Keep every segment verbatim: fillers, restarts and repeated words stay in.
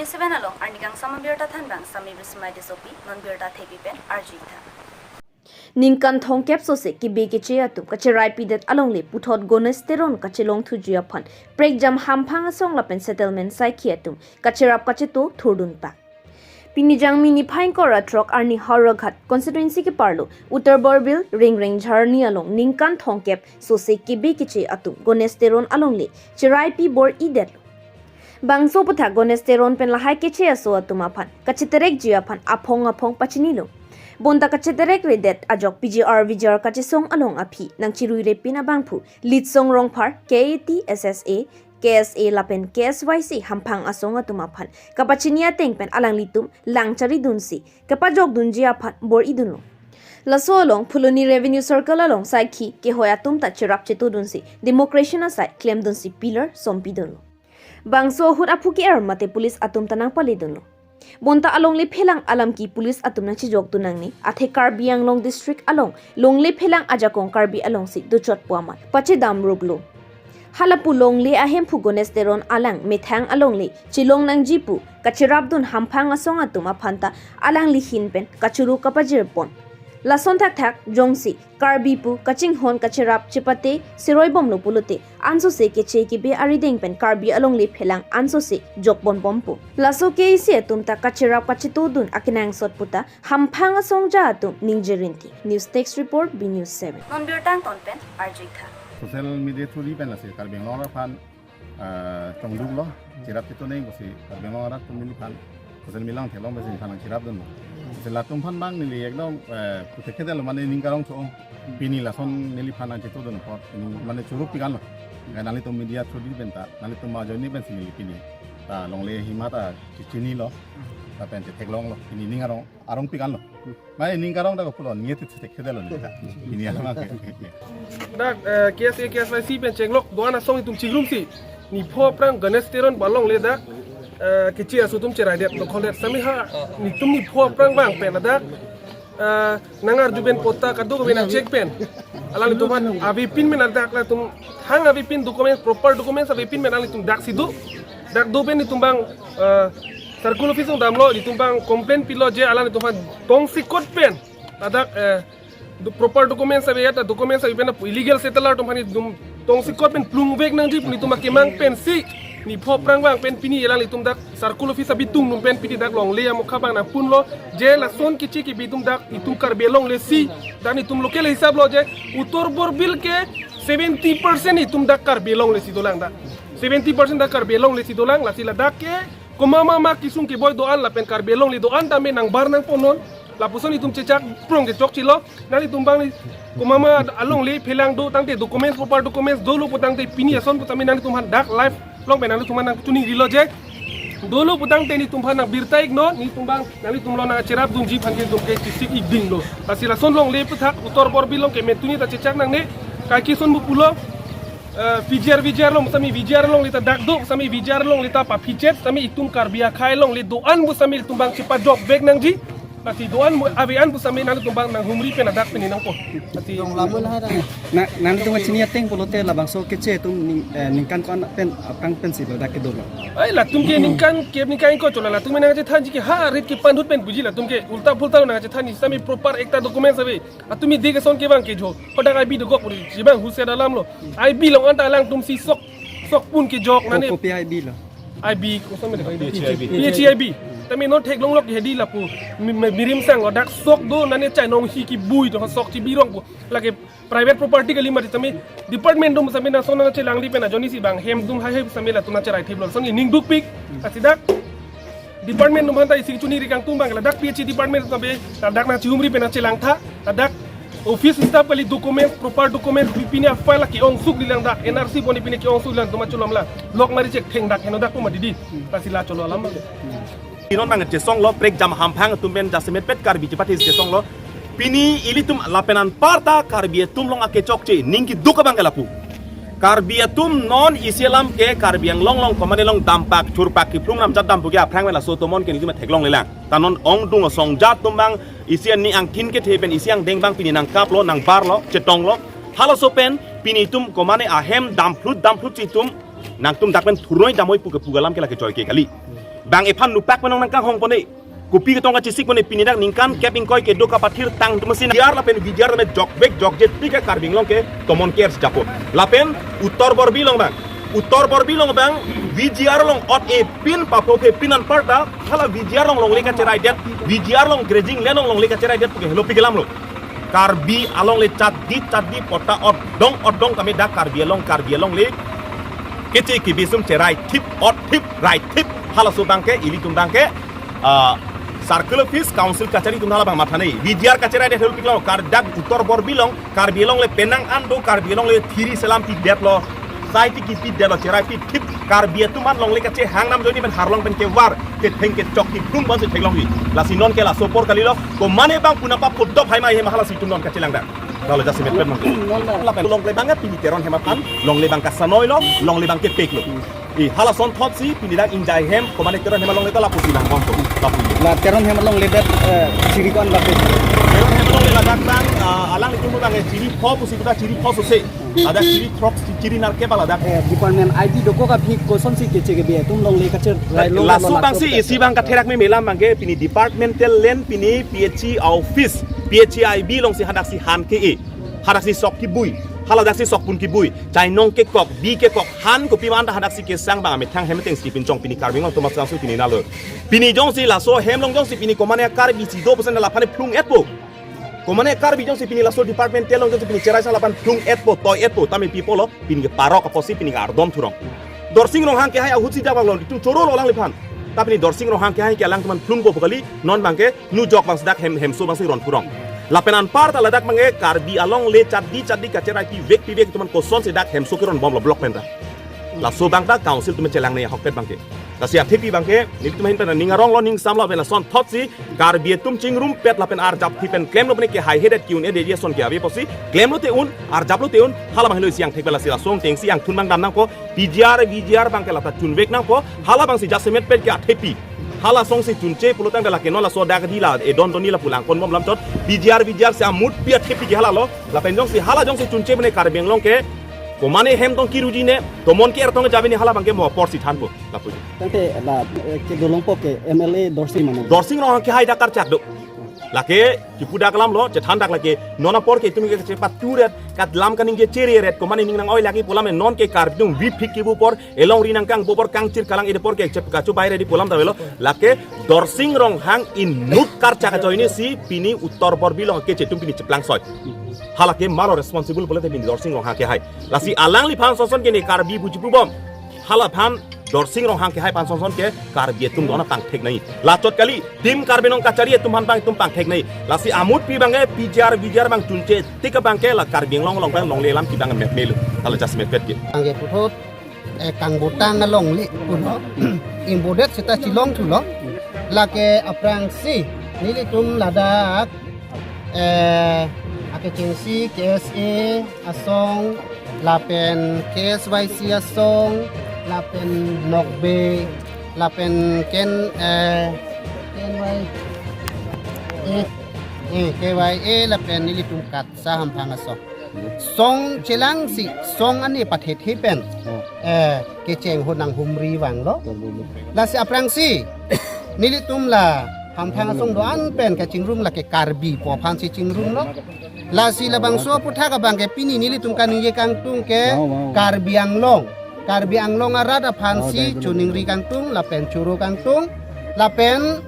Seven along arni kangsam abirta thanbang Sami Bismai Tissopi, non birta thepi pen arju-ik tha. Ningkan thomkep sose kebe keche atum kachiraipidet alongle puthot Ganesh Teron kachelong thuji aphan prekjam hamphang asong lapen settlement saikhi atum kachirap kacheto thurdun pak. Pini Jangmi niphai ingkoi ra throk arni Howraghat constituency keparlo Uttar Borbil Ringreng Jharni along ningkan thomkep sose kebe keche atum Ganesh Teron alongle chiraipi bor-idetlo. Bangso aphuthak Ganesh Teron pen lahai keche aso atum aphan kachiterekji aphan aphong aphong pachinilo. Bonta kachiterekredet ajok P G R V G R kachesong along aphi nangchiruirepin abangphu Litsong Rongphar, K A T, S S A, K S A lapen K S Y C hamphang asong atum aphan kapachini ateng pen alanglitum lang charidunsi kapajokdunji aphan bor-idunlo. Laso along Phuloni Revenue Circle along saikhi kehoi atum ta chirap chetodunsi demarcation asai klemdunsi pillar sompidunlo. Bangso ahut aphu ke-er mate police atum ta nangpaledunlo. Bonta alongle phelang alam ke police atum nangchejokdun nangne, athe Karbi Anglong district along longle phelang ajakong Karbi alongsi dochotpo amat pachedam ruklo. Halapu longle ahemphu Ganesh Teron alang methang alongle chelong nangji pu kachirapdun hamphang asong atum aphan ta alangli ahin pen kachoro kapajirpon. Lason thakthak jongsi Karbi pu kachinghon kachirap chepate seroibomlo pulote ansose keche kebe arideng pen Karbi alongle phelang ansose jokponbompo. Laso ke isi atum ta kachirap kachetodun akenangsot puta hamphang asongja atum ningje rinti. News Desk Report, B News seven. Non birta angton pen arju-ik tha. Social media through di pen lasi Karbi Anglong arat aphan, ah, chongduklo, chirap chetoneng pusi Karbi Anglong arat atum neliphan social media along theklong pensi neliphan nangchirapdunlo. Lasi latum aphan abang neli ekdom, eh, puthekthe detlo, mane ning karong cho-ong. Pini lason neliphan nangchetodun apot, pini mane choro pikanlo. Nangli atum media through di pen ta, nanglitum ajoine pensi neli pini ta longle ahima ta chechinilo, lapen chetheklonglo. Pini ning arong, arong pikanlo. Mane ning karong ta kopilo, niyet thekthe detlo neli ta. Pini alam ke. Dak, eh, K S A, K S Y C pen chenglok do-an asong itum chingrumsi nipho aphrang Ganesh Teron pu alongle dak, eh, keche aso atum chiraidet dokholdet sami ha, nitum nipho aphrang abang pen ladak, eh, nangarju pen patta kadokave nangchek pen alanglitum aphan avepin pen ladak latum hang avepin documents, proper documents avepin pen alanglitum daksi do. Dak do pen itum abang, eh, circle office along damlo, itum abang complaint pilo je alanglitum aphan tongsekot pen ladak, eh, do-, proper documents ave ya, ta documents ave pen pu illegal settler atum aphan itum tongsekot pen plungvek nangji pu itum akemang pensi nipho aphrang abang pen pini alanglitum dak circle office abitung atum pen pini dak longle amokha abang nangpunlo je lason keche kebe atum dak itum Karbi alongle si, dak itum local hisap lo je Uttar Borbil ke seventy percent itum dak Karbi alongle si dolang dak. Seventy percent dak Karbi alongle si dolang, lasi ladak ke komat ma ma kesung keboi do-an lapen Karbi alongle do-an tame nangbar nangponnon. Lapuson itum chechak prong kechokchelo. Nanglitum abang ni komat ma alongle phelang do tangte documents, proper documents dolo pu tangte pini ason pu tame nanglitum aphan dak live along pen nanglitum aphan nangchiningrilo je dolo pu tangte nitum aphan nangbirta-iknon, nitum abang nanglitum along nangcherapdunji aphan ke itum ke chesik-ikdinglo. Lasi lason longle aphuthak Uttar Borbil along ke metuni ta chechak nangne. Kaike ason pu pulo, eh, P G R V G R along sami V G R alongle ta dak do, sami V G R alongle ta papichet, sami itum Karbi akhei alongle do-an pu sami itum abang chepajokvek nangji. Lasi do-an mu ave-an pu sami nanglitum abang nanghumri pen ladak pini nangpo. Lasi Nang, nangtum chini ateng pulote labangso keche atum ning, eh, ningkan ko-an pen aphrang pensi ladak kedolo. Ai, latum ke ningkan ke ningkan ko chola, latum nangchethanji ke ha rit ke panhut pen buji, latum ke ulta pulta nangchethanji, sami proper ekta documents ave. Latum mi dik ason ke abang ke jo. Hodak I B dogok puri, jibang huset alam lo. I B along anta alangtum si sok, sok pun kejok nane. Ko-, kopi I B lo? I B, kosonme dak? P H I B. P H I B. Tame non theklonglok hedi lapu. Mi-, mi-, mirim sang lo dak sok do nane chainong hi kebui do sok chibirong pu. Lake private property kali mati tame department atum sami nangson nangchelangli pen ajoine si abang hem atum hai hai sami latum nangcherai thiplo. Sami ning dukpik. Lasi dak department atum aphan ta isi chuningri kangtung abang ladak P H E department atum be ladak nangchihumri pen nangchelang tha, ladak office staff kali, documents, proper documents pi pine a-file ke-ongsuklelang, dak N R C boni pine ke-ongsuklelang, tuma cholomlang. Lok mari chek theng dak heno dak puma didi. Lasi la cholo alam abang. Inon abang chesonglo, prekjam hamphang atum pen jasemet pet Karbi chepate chesonglo. Pini ilitum lapen anparta Karbi atum along akechokche ning keduk abang ke lapu. Karbi atum non isi alam ke Karbi Anglong along komane along dampak churpak kiplung ram jat dam pu ke aphrang pen laso atum non ke nelitum theklonglelang. Ta non ongdung asongja atum abang isi ani angthin kethe pen isi angdeng abang pini nangkaplo, nangbarlo, chetonglo. Halaso pen pini itum komane ahem damphlut damphlut si itum nangtum dak pen thurnoi damnoi pu ke pu alam ke lake choi ke kali. Bang ephan nupak penong nangkanghong pone. Kopi ketong kachesik pone pini dak ningkan kep ingkoi kedo kapathir tang atum si V G R lapen V G R tame jokvek jokje tik ke Karbi Anglong ke tomon ke er si japo. Lapen Uttar Borbil along bang. Uttar Borbil along bang V G R along ot-e pin papo phe pin anparta hala V G R along longle kacheraidet, V G R along grazing land along longle kacheraidet puke helopi kelam lo. Karbi alongle chatdi chatdi pota otdong otdong kame dak Karbi Anglong, Karbi Anglong le keche kebisum cherai thip ot thip rai thip halaso bangke ilitum bangke, ah, Circle Office Council kachari atum hala bang matha nei. V G R kacheraidet helopi kelam lo, kar dak Uttar Borbil along Karbi Anglong le penang an do, Karbi Anglong le thiri selam pidetlo, sai ti kipidetlo, cherai pithip Karbi atum an longle kachehang nam ajoine pen harlong pen kevar ketheng kechok kiplung bang si theklongji. Lasi non ke laso apor kalilo, komane bang puna pa pudop hai mai hem halasi atum non kachelang dak. Lalo jasemet pen mang. Lapen longle bang ke pini Teron Hem aphan longle bang kasanoilo, longle bang kepeklo. I halason thotsi pini dak ingjai hem komane Teron Hem alongle ta lapusi lang bang to. Lapu. La Teron Hem alongle det, eh, chiri ko-an bak ke? Teron Hem alongle ladak bang, ah, alanglitum bang, eh, chiri pho pusi kuda chiri pho sose. Ladak chiri throk chiri narke bang ladak. Eh, department I D dokok aphi kosonsi keche kebi atum longle kacher rai long laso lo bang si laso isi bang katherak me melam bang ke pini departmental land pini P H E office, P H E I B alongsi hadaksi han ke-e. Hadaksi sok kibui. Haladaksi sokpun kibui. Chainong kekok, bi kekok, han kopi man ta hadaksi kesang bang amethang hem ateng si pinchong pini Karbi Anglong atum asangsu pini nalo. Pini jongsi laso hem along jongsi pini komane Karbi si do pusen laphane phlung etpo. Komane Karbi jongsi pini laso departmental along jongsi pini cherai sang lapan phlung etpo, toi etpo, tame pi pulo, pini ke parok apotsi pini ke ardom thurong. Dorsing Ronghang kehai ahut si dak bang lo, itum choro lo alangliphan. Ta pini Dorsing Ronghang kehai ke alang teman phlungpo pu kali, non bang ke nujok bang si dak hem, hemso bang si ron thurong. Lapen anparta ladak bang ke Karbi alongle chatdi chatdi kacherai pivek pivek teman kosonsi dak hemso keron bomlo block pen ta. Laso bang ta council atum chelang nei ahokpet bang ke. Lasi athepi bang ke, nelitum ahin pen ning arong lo ning sam lo pen lason thotsi, Karbi atum chingrumpet lapen arjapthi pen klemlo pen kehaihedet ki-un-edet ason ke ave apotsi, klemlote un, arjaplote un, hala bang helo isi angthek pen lasi lason ateng si angthun bang dam nangpo, P G R, V G R bang ke lata chunvek nangpo, hala bang si jasemet pen ke athepi. Hala song si chunche pulotangte lake non laso dak di la, edon doni la pulang kon bom lam chot, P G R, V G R si amut pi athepi ke hala lo, lapen jongsi hala jongsi chunche pen Karbi Anglong ke, komane hem tong kiruji ne, tomon ke er tong jabi ne hala bang ke mo apor si thanpo. Lapu. Tangte la, eh, kedolongpo ke M L A Dorsing mane. Dorsing Ronghang kehai dak karchak do. Lake kipu dak lam lo, chethan dak lake non apor ke itum ke chepat turet, kat lam kaningje cheriret, komane ning nang-oi lake pu lam non ke Karbi atum vipik kipu apor, elongri nangkangpo apor kangchir kalang-et apor ke chep kachu bai ready pu lam ta avelo. Lake Dorsing Ronghang inut karchak ajoine si pini Uttar Borbil along keche atum pini cheplangsoi. Halake malo responsible pulote pini Dorsing Ronghang kehai. Lasi alangliphan sonson ke ne Karbi buji pu bom. Halaphan Dorsing Ronghang kehai aphan sonson ke Karbi atum dona pangthek nei. Lachot kali, team Karbi Anglong kachari atum aphan bang itum pangthek nei. Lasi amut pi bang ke P G R, V G R bang chunche tik bang ke la Karbi Anglong along bang longle lam ki bang me melu. Hala jasemet pen ke. Bang ke puthot, eh, kangbutang alongle pulo. Imbodet seta chilong thulo. Lake aphrangsi nelitum ladak eh, akechengsi K S A asong, lapen K S Y C asong, lapen Nokbe, lapen Ken, eh, K Y A, eh, K Y A, lapen nelitum KATSA hamphang asong. Song chelangsi, song ani pathethe pen, eh, kecheng ho nanghumri vanglo. Lasi aphrangsi, nelitum la hamphang asong do-an pen kachingrum lake Karbi pu aphansi chingrumlo. Lasi labangso aputhak abang ke pini nelitum kaningje kangtung ke Karbi Anglong. Karbi Anglong arat aphansi choningri kangtung lapen choro kangtung. Lapen,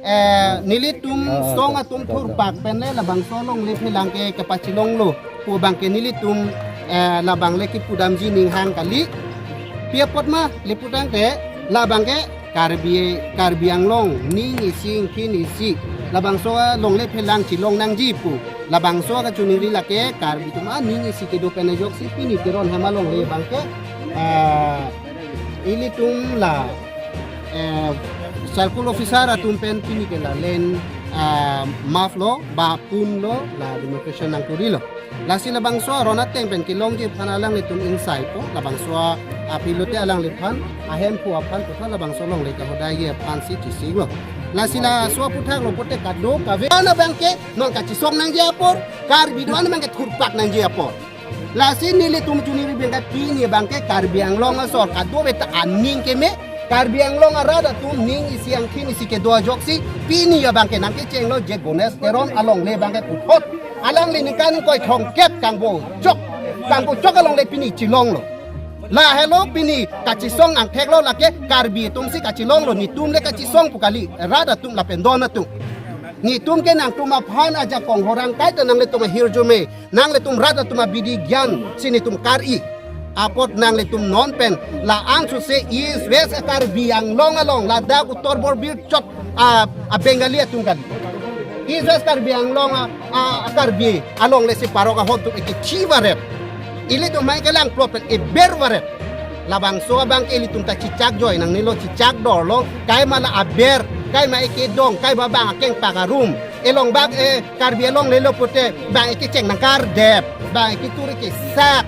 eh, nelitum song atum thurpak pen le labangso alongle phelang ke kepachilonglo pu abang ke nelitum, eh, labang le kipudamji ninghang kali. Pi apot ma le putangte labang ke Karbi, Karbi Anglong ning isi ingthin isi labangso alongle phelang chilong nangji pu labangso kachoningri lake Karbi atum aning isi kedo pen ajoksi pini Teron Hem alongle abang ke, eh, ilitum la, eh, circle officer atum pen pini ke la land, eh, map lo ba pun lo la demarcation nangkorilo. Lasi labangso aron ateng pen kelongji aphan alanglitum ingsaipo, labangso aphi lote alangliphan ahemphu aphan puthot labangso alongle kahodai aphansi chisinglo. Lasi laso aputhak lo pote kadokave ana abang ke non kachisong nangji apor, Karbi do-an abang ke thurpak nangji apor. Lasi nelitum choningri abang ke pini abang ke Karbi Anglong asor kadokave ta aning keme, Karbi Anglong arat atum ning isi angthin isi kedo ajoksi pini abangke nangkechenglo je Ganesh Teron alongle abangke puthot. Alangli ningkan ingkoi thomkep kangbo chok, kangbo chok alongle pini chelonglo. Lahelo pini kachesong angtheklo lake Karbi atumsi kachelonglo, netum le kachesong pu kali, rat atum lapen don atum. Netum ke nangtum aphan ajakong horang kaita nanglitum ahirjume, nanglitum rat atum abidi gyan si netum kar-i. Apot nanglitum non pen la-an suse East West Karbi Anglong along ladak Uttar Borbir chot a, a Bengali atum kali. East West Karbi Anglong a, a, a Karbi alongle si parok ahon atum ekechi varet. Ilitum mai kelang plot pen eber varet. Labangso abangke ilitum ta chechak joi nangnelo, chechak dorlo, kaima la aber, kaima ekedong, kaima bang akeng pakarum. Elong bak e Karbi alongle lo pute bang ekecheng nangkardep, bang eketur ekesak,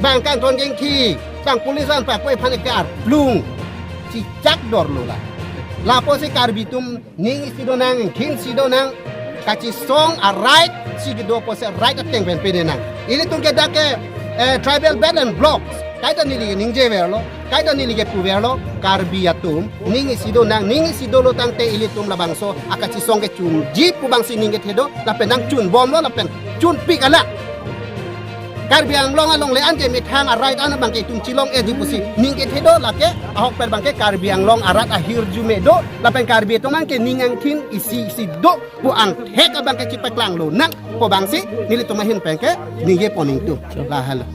bang kangton kengki, bang police bang pakoi aphan eke arplung. Chechak dorlo la. Lapusi Karbi atum ning isi do nang, angthin isi do nang, kachesong a-right si kedo apotsi right ateng pen pine nang. Ilitum ke dak ke, eh, tribal belt and blocks. Kaita neli ningje verlo, kaita neli kepu verlo, Karbi atum ning isi do nang, ning isi dolo tangte ilitum labangso akachesong kechunji pu bangsi ning kethe do, lapen nangchunbomlo, lapen chunpik anak. Karbi Anglong alongle an ke methang a-right an abangke itum chelong-eji pusi ning kethe do, lake ahok pen abangke Karbi Anglong arat ahirjume do, lapen Karbi atum abangke ning angthin isi isi do pu angthek abangke chepaklanglo nang pu bangsi nelitum ahin penke ningje pon ingtung. Lahelo.